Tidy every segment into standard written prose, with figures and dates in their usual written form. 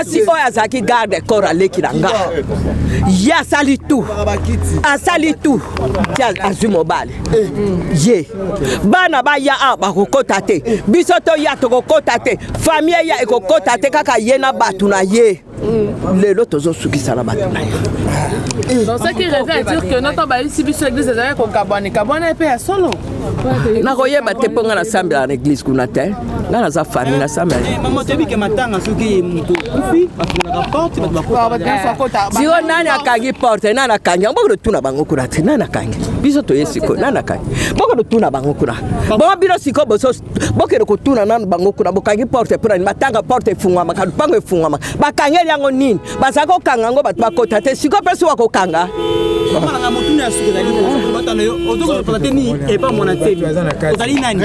Mwasi oyo azalaki garde corps aleki na nga, ye asali tout, asali tout ti azwi mobali. Ye bana baya awa bakokota te, biso toya tokokota te, famille eya ekokota te, kaka ye na bato na ye. Lelo tozosukisa na bato na ye. Donc ce qui revient à dire que notre bayisi biso église ezalaki kokabwana, ekabwana mpe ya solo. Nakoyeba te, mpo nga nasambelaka na église kuna te. Nga naza famille, nasambela. Mama, toyebi ke matanga, soki moto okufi, bafungolaka porte, bato bakota. Siko nani akangi porte? Nani akangi yango? Bokende tuna bango kuna te. Nani akangi? Biso toye sikoyo, nani akangi? Bokende tuna bango kuna. Bongo bino sikoyo boso bokende kotuna nanu bango kuna. Bokangi porte mpona nini? Matanga, porte efungwamaka, lupango efungwamaka. Bakangeli yango nini? Bazalaki kokanga yango, bato bakota te. Sikoyo mpe suka kokanga. Mama nanga, motuna ya suka ezali batano yo ozokozopesa te nini epa mwana Nsemi, ozali nani?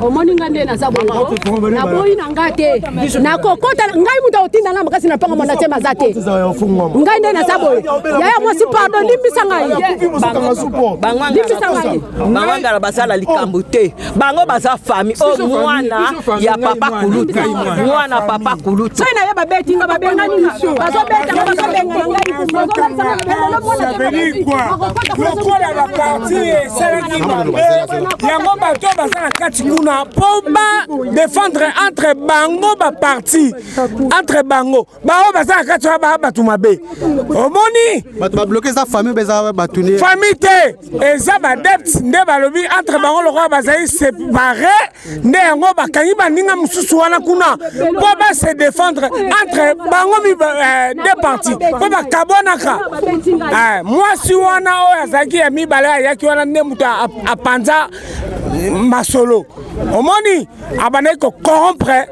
Omoni nga nde naza bongo, naboyi na nga te, nakokota ngai moto akotinda nga makasi na mpango. Mwana Nsemi aza te. Ngai nde naza boye. Yaya mwasi, pardon, limbisa ngai, limbisa ngai. Bawangala basala likambo te. Bango baza famille oyo, mwana ya papa kulutu, mwana papa kulutu. Soki naye babeti nga, babengani, bazobeta nga, bazobengana ngai. Lokola baparti esalaki mabe yango, bato baza na kati kuna mpo badéfendre entre bango, baparti entre bango, baoyo baza na kati wana baa bato mabe, omoni. Bato babloquer eza famille mpe eza bato nde? Famille te, eza baadeptes nde balobi entre bango. Lokola bazali séparé, nde yango bakangi baninga mosusu wana kuna mpo base défendre entre bango deux parties, mpo bakabwanaka. Mwasi wana oyo azalaki ya mibale ayaki wana nde moto apanza masolo, omoni, abandaki kocorrompre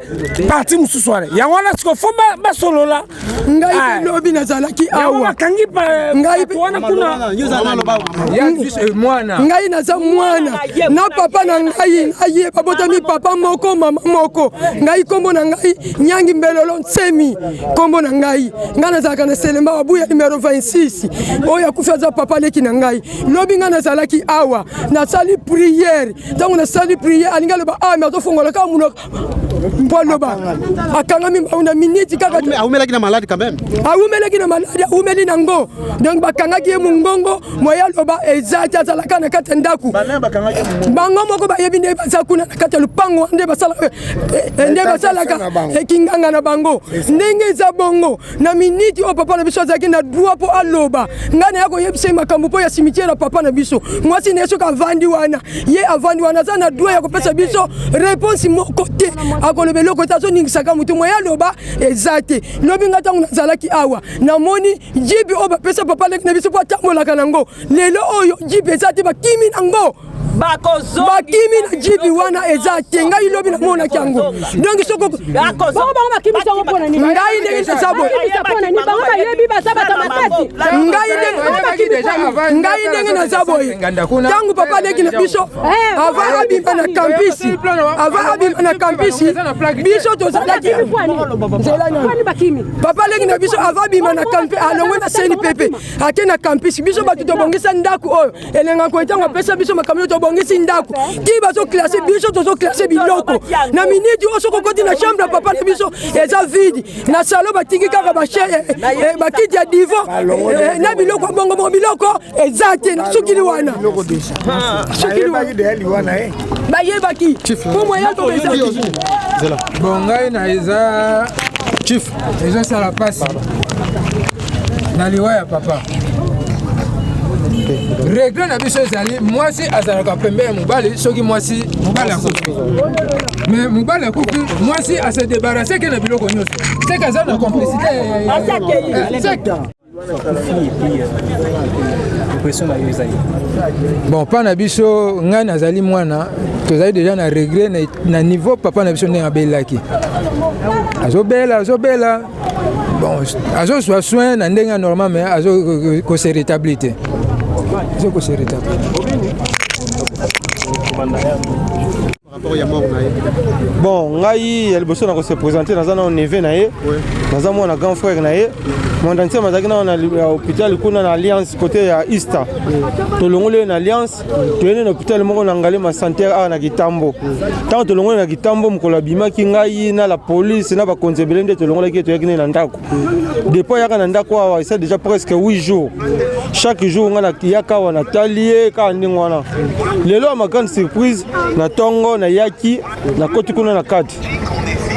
parti mosusu wana. Yango wana siko fo basolola. Ngai mpe lobi nazalaki Yango awa. bakangi Ngai bato wana kuna. Ngai naza mwana na papa na ngai, naye babotami papa moko, mama moko. Ngai nkombo na ngai Nyangi Mbelolo Nsemi. Nkombo na ngai, ngai nazalaka na Selema Wabuya numero 26. Oyo akufi aza papa leki na ngai. Lobi ngai nazalaki awa, nasali prière. Ntango nasali prière, alingi aloba awa, me azofongola kaka monoko mpo aloba, akangami na miniti kaka. Awumelaki na malade quand même. Awumelaki na maladi, awumeli nango. Donc bakangaki ye mongongo, moye aloba eza te. Azalaka na kati ya ndako, bango moko bayebi nde baza kuna na kati ya lupango nde basalaka nde basalaka ekinganga na bango ndenge eza bongo. Na miniti oyo papa na biso azalaki na droit mpo aloba, ngai naya koyebisa ye makambo mpo ya cimetière ya papa na biso. Mwasi na ye soki avandi wana, ye avandi wana, aza na droit ya kopesa biso réponse moko te. Akoloba eloko te, azoningisaka motu, moye aloba eza te. Lobi ngai ntango nazalaki awa, namoni jeep oyo bapesa papa leki na biso mpo atambolaka nango. Lelo oyo jeep eza te, bakimi nango, bakimi na jeep wana, eza te. Ngai lobi namonaki yango. Donc soko Bango bakimisa yango mpona nini? Ngai ndenge naza boye. Bakimisa mpona nini? Bango bayebi, baza bato makasi. Ngai ndenge naza boye, ntango papa aleki na biso avant abima na campus, avant abima na campus, biso tozalaki nzela nani. Papa aleki na biso avant abima na campus, alongwe na CNPP, ake na campus, biso bato tobongisa ndako oyo elenga koye. Ntango apesa biso makambo oyo, tobongisi ndako ti bazoclasser biso, tozoclasser biloko. Na miniti oyo, soki okoti na chambre ya papa na biso, eza vide. Na salon batiki kaka bakiti ya divan na biloko ya bongo bongo, biloko eza te. Na sukili wana, sukili wana bayebaki mpo moya tobezaki. Bon, ngai na eza Chief. Ezosala mpasi na liwa ya papa. Regret na biso ezali mwasi azalaka pembe ya mobali. Soki mwasi, mobali akufi, mais mobali akufi, mwasi ase débarrasse ke na biloko nyonso, seke aza na complicité. Impression na yo ezali? Bon, mpa na biso, ngai nazali mwana, tozali déjà na regret na niveau papa na biso ndenge abelaki, azobela, azobela. Bon, azozwa soin na ndenge ya normal, mais azokose rétablir te, azokose rétablir. Rapport ya mort na ye? Bon, ngai ya liboso na kose présenter, naza na neveu na ye, naza mwana grand frère na ye. Mwanda Nsemi azalaki nano na hôpital kuna na Alliance côté ya Ista. Tolongoli ye na Alliance, toyei na hôpital moko na Ngalema Santerre awa na Kitambo. Ntango tolongoli na Kitambo, mokolo abimaki ngai na la police na bakonzi ebele nde tolongolaki ye, toyaki ne na ndako. Depuis ayaka na ndako awa, esa déjà presque 8 jours. Chaque jour ngai nayaka awa, natali ye kaka ndenge wana. Lelo ya ma grande surprise, na ntongo nayaki, nakoti kuna na kati.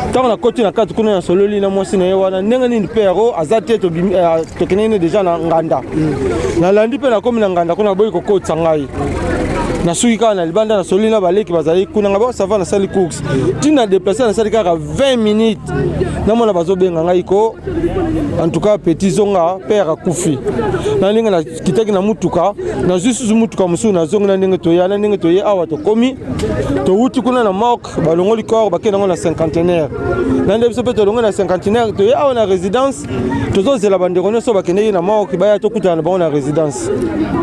Ntango nakoti na kati kuna, nasololi na mwasi na ye wana ndenge nini pero aza te. Tokendeki ne déjà na nganda, nalandi mpe nakomi na nganda kuna, boyi kokotisa ngai, nasuki kaka na libanda, nasololi na baleki bazali kuna. Ngai ça va, nasali course ntina déplace, nasali kaka 20 minutes, namona bazobenga ngai ko en tout cas petit zonga, père akufi. Na ndenge nakitaki na mutuka, nazwi susu mutuka mosusu, nazongi na ndenge toya, na ndenge toye awa, tokomi, towuti kuna na morgue, balongoli corps, bakende yango na Cinquantenaire. Na nde biso mpe tolongoli na Cinquantenaire, toye awa na résidence, tozozela bandeko nyonso bakendeki na morgue baya, tokutana na bango na résidence.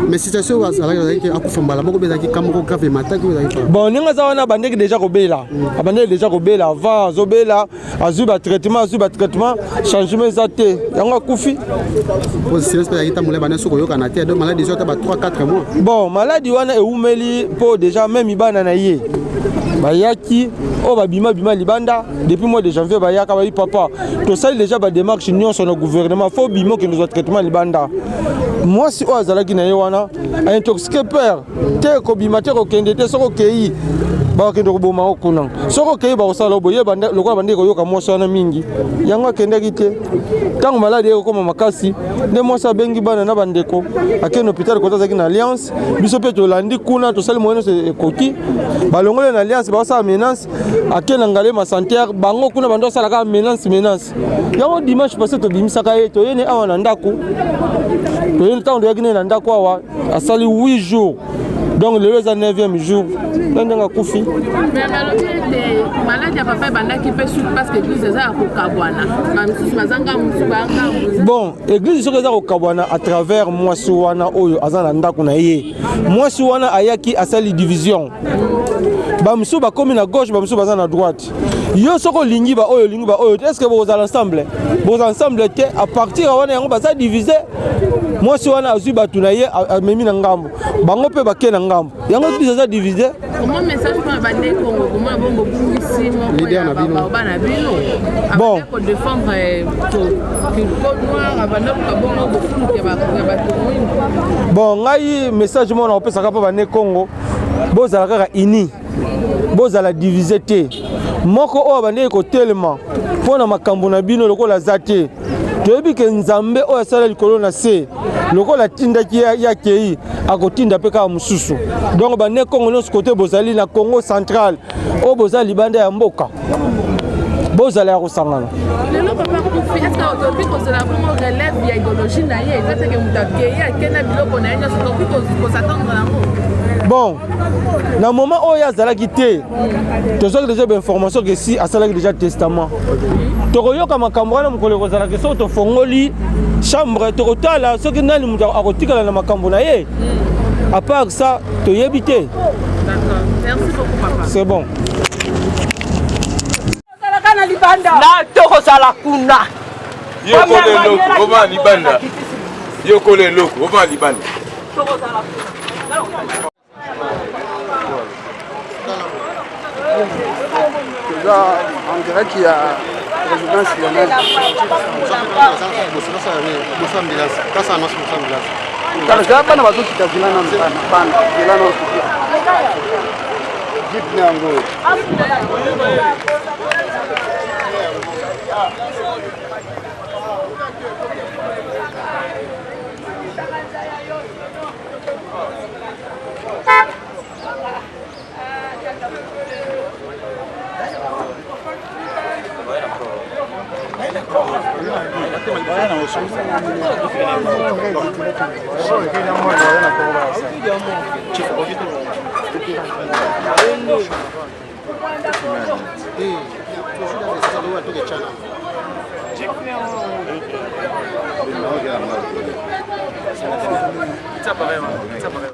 Mais situation oyo azalaki akufa mbala moko mpe ezalaki ka moko grave emataki, ezalaki? Bon, ndenge aza wana, abandeki déjà kobela, abandeki déjà kobela avant. Azobela, azwi batraitement, azwi batraitement, changement eza te, yango akufi. Silence mpe ezalaki ntango bana soki koyokana te, donc maladie eza ata ba 3 4 mois. Bon, maladie wana ewumeli mpo déjà même bana na ye bayaki oyo babima libanda depuis mois de janvier, bayaka bayi: "Papa, tosali déjà badémarche nyonso na gouvernement, faut bima okende ozwa traitement libanda." Mwasi oyo azalaki na ye wana aintoxiqué père te, kobima te, kokende te, soki okei bakokende koboma yo kuna, soki okei bakosala boye. Lokola bandeki koyoka mwasi wana mingi, yango akendaki te. Ntango maladie ekokoma makasi, nde mwasi abengi bana na bandeko, akende hôpital kota azalaki na Alliance. Biso mpe tolandi kuna, tosali moyen nyonso ekoki, balongoli na Alliance, bakosala menace, akende na Ngalema Santerre. Bango kuna bando basala kaka menace, menace. Yango dimanche passé tobimisaka ye, toyeni awa na ndako. Toyeni, ntango toyaki ne na ndako awa, asali 8 jours, donc lelo eza 9e jour na ndenge akufi. Mais balobi ete maladie ya papa ebandaki mpe suite parce que église eza ya kokabwana, bamisusu baza ngambu, mosusu baya ngambu. Bon, église soki eza kokabwana à travers mwasi wana oyo aza na ndako na ye, mwasi wana ayaki asali division, bamosusu bakomi na gauche, bamosusu baza na droite. Yo soki olingi baoyo, olingi baoyo te, est ce que bokozala ensemble? Bokozala ensemble te. À partir ya wana, yango baza divise. Mwasi wana azwi bato na ye, amemi na ngambo, bango mpe bake na ngambo, yango église eza divise. Comment message mpona baNe Kongo, komona bongo bungisi moko ya baoba na bino? Bon. Kodéfendre peau noire, abanda koka bongo bofuluki ya bato mwindu. Bon, ngai message moko nakopesaka mpo baNe Kongo, bozala kaka uni, bozala divise te. Moko oyo abandeki kotelema mpo na makambo na bino lokola aza te, toyebi ke Nzambe oyo asala likolo na se, lokola atindaki ye akei, akotinda mpe kaka mosusu. Donc baNe Kongo nyonso kote bozali na Congo Central, oyo boza libanda ya mboka, bozala ya kosangana. Lelo papa akufi, est ce que tokoki kozela bongo relève ya idéologie na ye? Eza teke moto akei, akei na biloko na ye nyonso, tokoki kos'attendre yango? Bon, na moment oyo azalaki te, tozwaki déjà bainformation ke si asalaki déjà testament. Tokoyoka makambo wana mokolo ekozalaka. Soki tofongoli chambre, tokotala soki nani moto akotikala na makambo na ye. À part ça, toyebi te. D'accord, merci beaucoup papa. C'est bon. Na tokozala kuna. Yokola eloko ovaa libanda, yokola eloko ovaa libanda. Tokozala kuna. Toza en direct ya résidence Lionel. Kala bana bazokita zela nano, bana bana zela nano, jeep na yango.